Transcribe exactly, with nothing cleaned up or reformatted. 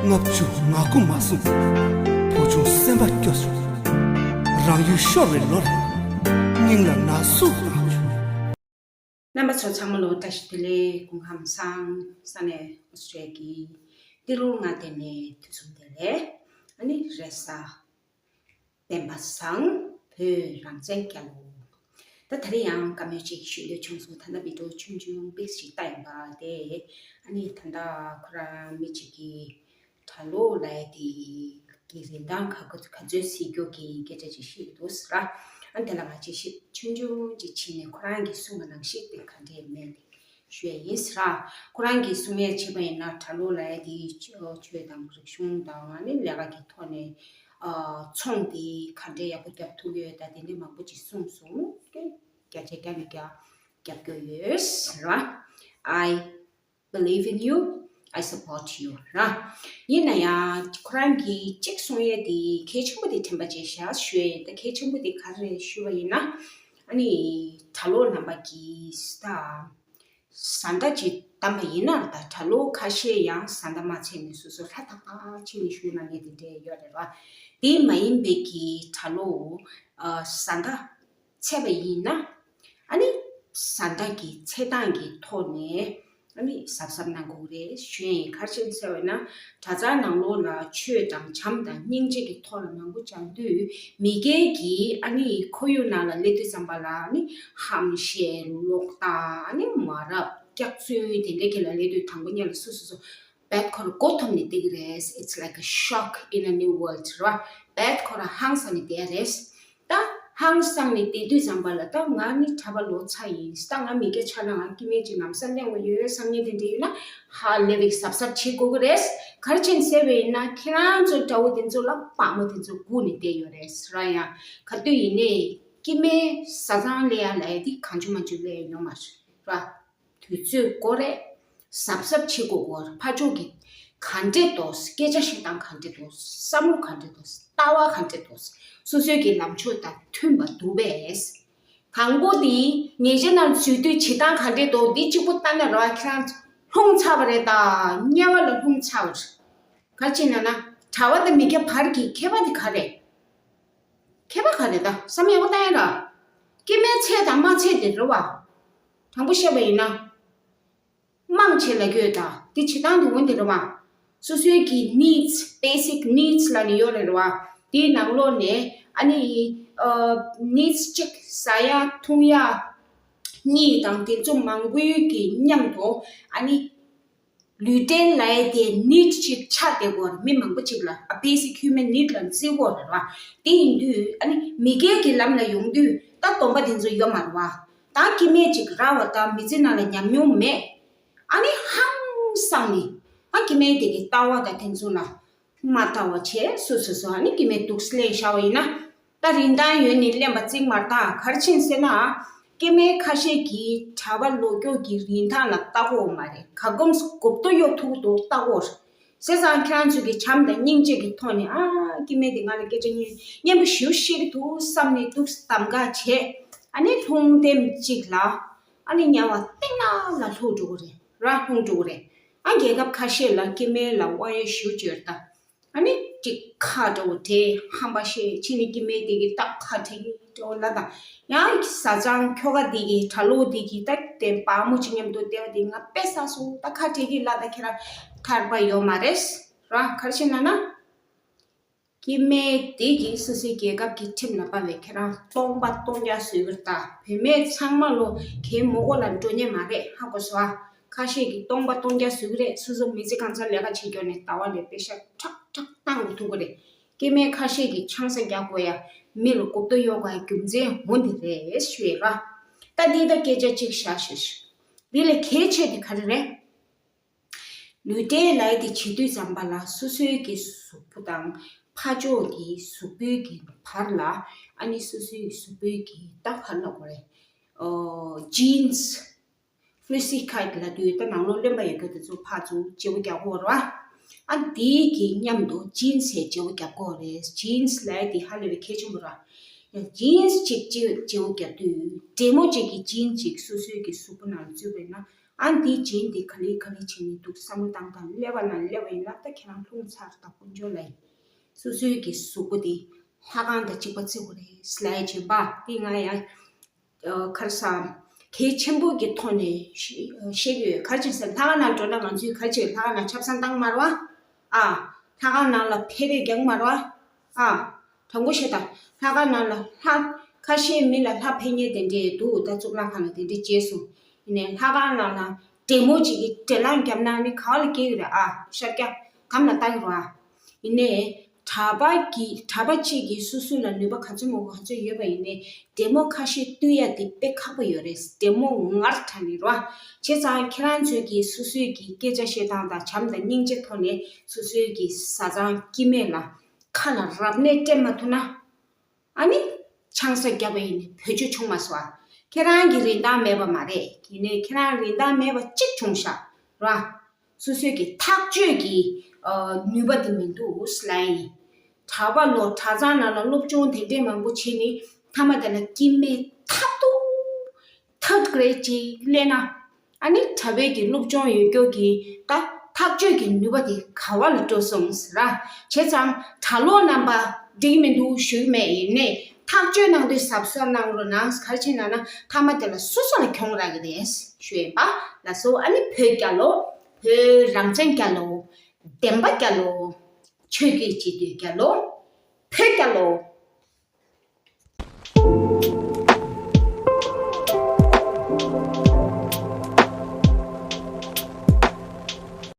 ལྔ་བཅུ་ང་དགུ་མ་སོང་། བུ་ཆུང་སེམས་པ་སྐྱོ་བྱུང་། རང་ཡུལ་ཤོར་བའི་ལོར། སྙིང་ལ་ན་ཟུག་ལངས་བྱུང་། རྣམ་པ་ཚོ་ཚང་མ་ལོ་བཀྲ་ཤིས་བདེ་ལེགས། སྐུ་ཁམས་བཟང་། ས་གནས་ཨོ་སི་ཀྲི་ཡ་གི་ཏི་རུ་ལྔ་སྡེ་ནས་དུས་གསུམ་བདེ་ལེགས། ཨ་ནི་རེས་གཟའ་སྤེན་པ་བཟང་། བོད་རང་བཙན་རྒྱལ་ལོ། ད་ད་རེས་ཡང་བཀའ་མོལ་ཅིག་ཞུ་འདོད་བྱུང་སོང་། ད་ལྟ་བི་ཌིའོ་ཆུང་ཆུང་པིག་ཅིག་བལྟ་ཡིན་པ་དེ། ཨ་ནི་ད་ལྟ་ཁོ་རང་མི་གཅིག་གིས་གྲྭ་ལོག་ལབ་ཡ་དེ་གི་རིན་ཐང་ག་ག་ག་ཚོད་གཟིགས་རྒྱུ་གི་སྐད་ཆ་ཅིག་བཤད་ཀྱི་འདུག་ཟེར། ཨ་ནི་དེ་ལ་ང་ཅིག་ཞིབ་ཆུང་ཆུང་ཅིག་ཕྱིན་ནས་ཁོ་རང་གིས་གསུངས་པ་ནང་བཞིན་དེ་ག་འདྲས་མེད་དེ། ཞུ་ཡ་ཡིན་ཟེར། ཁོ་རང་གིས་གསུང་ཡ་བྱས་པ་ཡིན་ན། གྲྭ་ལོག་ལབ་ཡ་དེ་ཆོས་དང་རིག་གཞུང་དང་ཨ་ནི་ལས་ཀ་གི་ཐོག་ནས་ཨ་ཚོང་དེ་ག་འདྲས་ཡག་པོ་རྒྱབ་ཐུབ་ཡོད། ད་དེ་འདྲས་མང་པོ་ཅིག་གསུངས་སོང་། བརྒྱ་ཆ་བརྒྱ་ནས་བརྒྱ་རྒྱབ་སྐྱོར་ཡོད་ཟེར། I believe in you, I support you. ར། ཡིན་ན་ཡང་ཁོ་རང་གིས་གཅིག་གསུང་ཡས་དེ་གལ་ཆེན་པོ་དེ་དྲན་པ་བརྗེད་ཤག་ཞུ་ཡས་ཡིན། ད་གལ་ཆེན་པོ་དེ་ག་རེ་རེད་ཞུ་བ་ཡིན་ན། ཨ་ནི་གྲྭ་ལོག་རྣམ་པ་གིས་ད་བཟའ་ཟླ་ཅིག་བདམས་པ་ཡིན་ན། ད་གྲྭ་ལོག་ཁ་ཤས་ཡང་བཟའ་ཟླ་མ་བྱས་ནས་སོ་སོ་ལྷ་ཐག་ཐག་ཕྱིན་ནས་བཞུགས་གནང་མཁན་དེ་འདྲས་ཡོད་རེད་བ། དེ་མ་ཡིན་པའི་གི་གྲྭ་ལོག་ཨ་བཟའ་ཟླ་ཚད་པ་ཡིན་ན། ཨ་ནི་བཟའ་ཟླ་གི་ཚད་སྟངས་ཀྱི་ཐོག་ནས་ཨ་ནི་གཟབ་གཟབ་གནང་དགོས་རེད་ཞུ་ཡིན། ག་རེ་བྱས་ནས་ཟེར་བ་ཡིན་ན། གྲྭ་ཚང་ནང་ལོགས་ལ་ཆོས་དང་བྱམས་དང་སྙིང་རྗེ་གི་ཐོག་ལ་མང་པོ་སྦྱང་དུས། མི་སྒེར་གྱི་ཨ་ནི་ཁོར་ཡུག་ནང་ལ་སླེབས་དུས་ཙམ་པ་ལ་ཨ་ནི་ཧམ་བཤད། ལོག་ལྟ། ཨ་ནི་མ་རབས་སྐྱག་རྫུན་དེ་འདྲས་ཀྱི་ལ་སླེབས་དུས། དང་པོ་ཉིད་ལ་སོ་སོ་སོ་བེད་ཁོ་ར་མགོ་འཐོམས་ནས་བསྡད་ཀྱི་རེད། It's like a shock in a new world ར། བེད་ཁོ་ར་ཧང་སངས་ནས་བསྡད་རེད། ད་ཧང་སངས་ནས་བསྡད་དུས་ཙམ་པ་ལ། ད་ང་ནི་གྲྭ་པ་ལོག་ཚར་ཡིན། ད་ང་མི་སྐྱ་ཆགས་ན་ང་སྐྱེ་དམན་ཅིག་ལམ་སང་གླེང་བ་ཡོད་བསམ་མཁན་དེ་འདྲ་ཡོད་ན། ཧ་ལས་པའི་གཟབ་གཟབ་བྱེད་དགོས་ཀྱི་རེད། ག་རེ་བྱས་ནས་ཟེར་བ་ཡིན་ན། ཁྱེད་རང་ཚོ་དགྲ་བོ་དེ་ཚོ་ལ་དཔའ་མོ་དེ་ཚོ་སྒུག་ནས་བསྡད་ཡོད་རེད་ཟེར་ཡ། ག་དུས་ཡིན་ནའི་སྐྱེ་དམན་བཟའ་ཚང་ལབ་ཡ་ལབ་ཡ་དེ་གང་བྱུང་མང་བྱུང་སླེབས་ཡ་ཡོད་མ་རེད་ར། དུས་ཚོད་དགོས་རེད། གཟབ་གཟབ་བྱེད་དགོས་ཀྱི་ཡོད་རེད། ཕར་ཕྱོགས་ཀྱི་ག་འདྲས་འདུག་སྐད་ཆ་བཤད་སྟངས་ག་འདྲས་འདུག་བསམ་བློ་ག་འདྲས་འདུག་ལྟ་བ་ག་འདྲས་འདུག་སོ་སོའི་གི་ལམ་ཕྱོགས་དང་མཐུན་པ་འདུག་པས། དང་པོ་དེ་ཉེས་ཆད་ནང་འཛུལ་དུས་བྱེད་སྟངས་ག་འདྲས་འདུག་འདི་གཅིག་པུ་ལྟ་ན་ར། ཁྱེད་རང་ལྷུང་ཚར་བ་རེད། ད་དམྱལ་བ་ལ་ལྷུང་ཚར་བ་རེད། ག་ཅི་ན་ན། གྲྭ་པ་དང་མི་སྐྱ་བར་གྱི་ཁྱད་པར་དེ་ག་རེད། ཁྱད་པར་ག་རེ། ད་བསམ་ཡག་པོ་བཏང་ཡ་ར། སྐྱེ་དམན་ཚད་དང་མ་ཚད་དེ་རེད་བ། དྲང་པོ་བཤད་པ་ཡིན་ན། དམངས་ཆེད་ལ་དགོས་ད། དེ་བྱེད་སྟངས་དེ་འོན་དེ་རེད་བ། སོ་སོའི་གི་needs, basic needs ལབ་ནས་ཡོད་རེད་བ། དེའི་ནང་ལོགས་ནས་ཨ་ནི་ཨ་needs གཅིག་ཟ་ཡ་འཐུང་ཡ་གཉིས་དང་དེ་ཚོ་མང་པོའི་གི་མཉམ་དུ་ཨ་ནི། ལུས་རྟེན་ལབ་ཡ་དེ་need ཅིག་ཆགས་བསྡད་ཀྱི་ཡོད་རེད། མི་མང་པོ་ཅིག་ལ་ཨ་basic human need ལ་བརྩི་གི་ཡོད་རེད་བ། དེ་ཡིན་དུས་ཨ་ནི་མི་སྒེར་གྱི་ལམ་ལ་ཡོང་དུས་ད་སྡོམ་པ་དེ་ཚོ་ཡོད་མ་རེད་བ། ད་སྐྱེ་དམན་ཅིག་རག་པ་དང་མི་ཚེ་ནང་ལ་ཉམས་མྱོང་མེད། ཨ་ནི་ཧང་སངས་ནས་ཨ་སྐྱེ་དམན་དེ་གི་ལྟ་བ་དང་དེ་ཚོ་ལ་མ་ལྟ་བ་བྱས་སོ་སོ་སོ་ཨ་ནི་སྐྱེ་དམན་འདུག་སེ་ལས་བཞག་པ་ཡིན་ན། ད་རིན་ཐང་ཡོད་ནི་གླེན་པ་རྩིག་མར་ད། ག་རེ་བྱས་ཟེར་ན། སྐྱེ་དམན་ཁ་ཤས་ཀྱིས་གྲྭ་པ་ལོག་རྒྱུ་གི་རིན་ཐང་ལ་ལྟ་གོ་མ་རེད། ག་གོམས་གོབ་ཏོ་གཡོག་ཐུག་ཏོ་ལྟ་གོ་རེད། བྱས་ཙང་ཁྱེད་རང་ཚོ་གི་བྱམས་དང་སྙིང་རྗེ་གི་ཐོག་ནས། ཨ་སྐྱེ་དམན་དེ་ང་ལ་སྐད་ཆ་སྙན་སྙན་པོ་ཞེ་པོ་བཤད་ཀྱི་འདུག་བསམ་ནས་འདུག་གདམ་ག་བྱས། ཨ་ནི་ལྷུང་ལྡེམ་གཅིག་ལ་ཨ་ནི་དམྱལ་བ་སྟེང་ན་ལ་ལྷུང་འགྲོ་གི་རེད་ར། ལྷུང་འགྲོ་གི་རེད། ཨ་རྒྱལ་ཁབ་ཁ་ཤས་ལ་སྐྱེ་དམན་ལ་དབང་ཡོད་ཞེ་པོ་ཅིག་ཡོད་རེད་ད། ཨ་ནི་ཅིག་ཁ་འདྲ་བོ་དེ་ཧམ་པ་བཤད་ཕྱིན་ནས་སྐྱེ་དམན་དེ་གི་སྟག་ཁ་བྲལ་གི་འདྲ་བོ་ལབ་དང་། ཡང་བཟའ་ཚང་ཁྱོ་ག་དེ་གི་གྲྭ་ལོག་དེ་གི་ད་དེ་བ་མོ་ཅིག་མཉམ་དུ་བསྡད་པ་དེ་ང་དཔེ་བསགས་སོང་། ད་ཁ་བྲལ་གི་ལབ་དང་། ཁྱེད་རང་ཐར་པ་ཡོད་མ་རེད་ར། ག་རེ་བྱས་ན་ན། སྐྱེ་དམན་དེ་གིས་སོ་སོའི་རྒྱལ་ཁབ་ཀྱི་ཁྲིམས་ལ་དཔའ་བའི་ཁྱེད་རང་སྟོང་པ་སྟོང་རྐྱང་བཟོས་གི་རེད་ད། བུད་མེད་ཚང་མ་ལོ་གའི་མོ་གོ་ལ་འགྲོ་ཉན་མ་རེད། ཧ་གོ་སོང་ཨ། ཁ་ཤས་ཀྱིས་སྟོང་པ་སྟོང་རྐྱང་བཟོས་གི་རེད། སོ་སོ་མི་ཚེ་གང་ཚང་ལས་ཀ་བྱེད་རྒྱུ་ནས་ཟླ་བ་ལས་པེ་ཤག་ཁྲག་ཁྲག་བཏང་གི་ཐུག་གི་རེད། སྐྱེ་དམན་ཁ་ཤས་ཀྱིས་ཆང་ས་རྒྱག་དགོས་ཡ། མི་ལ་གོ་བརྡ་གཡོག་དགོས་ཡ་རྒྱུ་མཚན་འོ་འདི་རེད་ཞུ་ཡ་ར། ད་འདི་ད་སྐད་ཆ་གཅིག་བཞག་ཞུ་ཞུ། འདི་ལས་གལ་ཆེ་དེ་ག་རེ་རེད། ལུས་རྟེན་ལབ་ཡ་དེ་བྱེད་དུས་ཙམ་པ་ལ་སོ་སོའི་གི་གཟུགས་པོ་དང་ཕར་ཕྱོགས་ཀྱི་གཟུགས་པོའི་གི་བར་ལ། ཨ་ནི་སོ་སོའི་གཟུགས་པོའི་གི་ད་ག་ལབ་དགོས་རེད། ཨོ་genes། Flüssigkeit ལབ་དུས་ད་ནང་ལོགས་རློན་པ་ཡོད་རྒྱུ་དེ་ཚོ་ཕར་ཚུར་བརྗེ་པོ་རྒྱག་དགོས་རེད་བ། ཨ་དེའི་གི་མཉམ་དུ་genes ཡང་བརྗེ་པོ་རྒྱག་དགོས་རེད། genes ལབ་ཡ་དེ་ཧ་ལས་པའི་གལ་ཆེན་པོ་རེད། ཡང་genes གཅིག་བརྗེ་བརྗེ་པོ་རྒྱག་དུས་འདྲེ་མོ་གཅིག་གི་gene གཅིག་སོ་སོའི་གི་གཟུགས་པོ་ནང་ལ་ཚུད་པ་ཡིན་ན། ཨ་འདི་རྗེས་འདི་ག་ལེ་ག་ལེ་བྱེད་ནི་འདུག་བསམ་བློ་བཏང་དང་། སླེབས་པ་ན་སླེབས་པ་ཡིན་ན། ད་ཁྱེད་རང་ལྷུང་ཚར་དང་དཀོན་མཆོག་ལ་ཡིན། སོ་སོའི་གི་གཟུགས་པོ་དེ་ལྷ་ཁང་དང་གཅིག་པ་བརྩི་དགོས་རེད་ལབ་བྱས་པ་དེ། ང་ཡང་ཨ་ག་རེ་ཟ། གལ་ཆེན་པོ་གི་ཐོག་ནས་ཤེས་ཤེས་ཀྱི་ཡོད། ག་རེ་བྱས་ཟེར་ན། ལྷ་ཁང་ནང་འགྲོ་ན་ང་ཚོས་ག་རེ་བྱེད། ལྷ་ཁང་ནང་ཆབ་གསང་བཏང་མ་རེད་བ། ཨ་ལྷ་ཁང་ནང་ལ་ཕེབས་རེས་རྒྱག་མ་རེད་བ། ཨ་དྲང་པོ་བཤད་དང་། ལྷ་ཁང་ནང་ལ་ལྷ་ཁ་ཤས་མི་ལ་ལྷ་ཕེབས་མཁན་དེ་འདྲས་འདུག་ད་གཙུག་ལག་ཁང་ལ་དེ་འདྲས་བྱས་སོང་། ཡིན་ནའི་ལྷ་ཁང་ནང་ལ་བདེ་མོ་ཅིག་གིས་བགྲེ་ལངས་བརྒྱབ་ན་ནི་ག་བ་ལ་སྐྱེ་གི་རེད། ཨ་ཤར་སྐྱ་གམ་ལ་ལྟ་གི་རེད་བ། ཡིན་ནའི་གྲྭ་པ་གི་གྲྭ་པ་གཅིག་གིས་སོ་སོ་ལ་ནུས་པ་ག་ཚོད་མང་པོ་ག་ཚོད་ཡོད་པ་ཡིན་ནའི་བདེ་མོ་ཁ་ཤས་བཏུལ་ཡ་དེ་དཔེ་ཁག་པོ་ཡོད་རེད། བདེ་མོ་ངར་དྲགས་ནི་རེད་བ། བྱས་ཙང་ཁྱེད་རང་ཚོས་ཀྱིས་སོ་སོའི་གི་སྐད་ཆ་བཤད་སྟངས་དང་བྱམས་དང་སྙིང་རྗེ་ཐོག་ནས་སོ་སོའི་གི་བཟའ་ཚང་སྐྱེ་དམན་ལ་ཁ་ལ་རབ་གནས་སྤྲད་མ་ཐུབ་ན། ཨ་ནི་ཆང་ས་བརྒྱབ་པ་ཡིན་ནའི་བེད་སྤྱོད་བྱུང་མ་སོང་ཨ། ཁྱེད་རང་གི་རིན་ཐང་མེད་པ་མ་རེད། ཡིན་ནའི་ཁྱེད་རང་རིན་ཐང་མེད་པ་གཅིག་བྱུང་ཤག་ར། སོ་སོའི་གི་ཐག་གཅོད་ཀྱི་ཨ་ནུས་པ་དེ་མི་འདུག་ལབ་ཡིན། གྲྭ་པ་ལོ་གྲྭ་ཚང་ནང་ལ་སློབ་སྦྱོང་དེ་འདྲས་མང་པོ་བྱས་ནི་མཐའ་མ་དེ་ལ་སྐྱེ་དམན་ཐབས་སྡུག་ཐབས་དཀྲེ་ཅིག་སླེབས་ན། ཨ་ནི་གྲྭ་པའི་གི་སློབ་སྦྱོང་ཡོད་རྒྱུ་གི་ད་ཐག་གཅོད་ཀྱི་ནུས་པ་དེ་ག་བ་ལ་འགྲོ་སོང་ཟེར་ར། བྱས་ཙང་གྲྭ་ལོག་རྣམ་པ་འགྲིག་མི་འདུག་ཞུ་གི་མེད། ཡིན་ནའི་ཐག་གཅོད་གནང་དུས་གཟབ་གཟབ་གནང་རོགས་གནང་། ག་རེ་བྱས་ན་ན་མཐའ་མ་དེ་ལ་སོ་སོ་ལ་གྱོང་རག་གི་རེད་ཞུ་ཡིན་པ། ལགས་སོ། ཨ་ནི་བོད་རྒྱལ་ལོ། བོད་རང་བཙན་རྒྱལ་ལོ། བདེན་པ་རྒྱལ་ལོ། ཆོས་བརྒྱུད་སྤྱི་འཐུས་རྒྱལ་ལོ།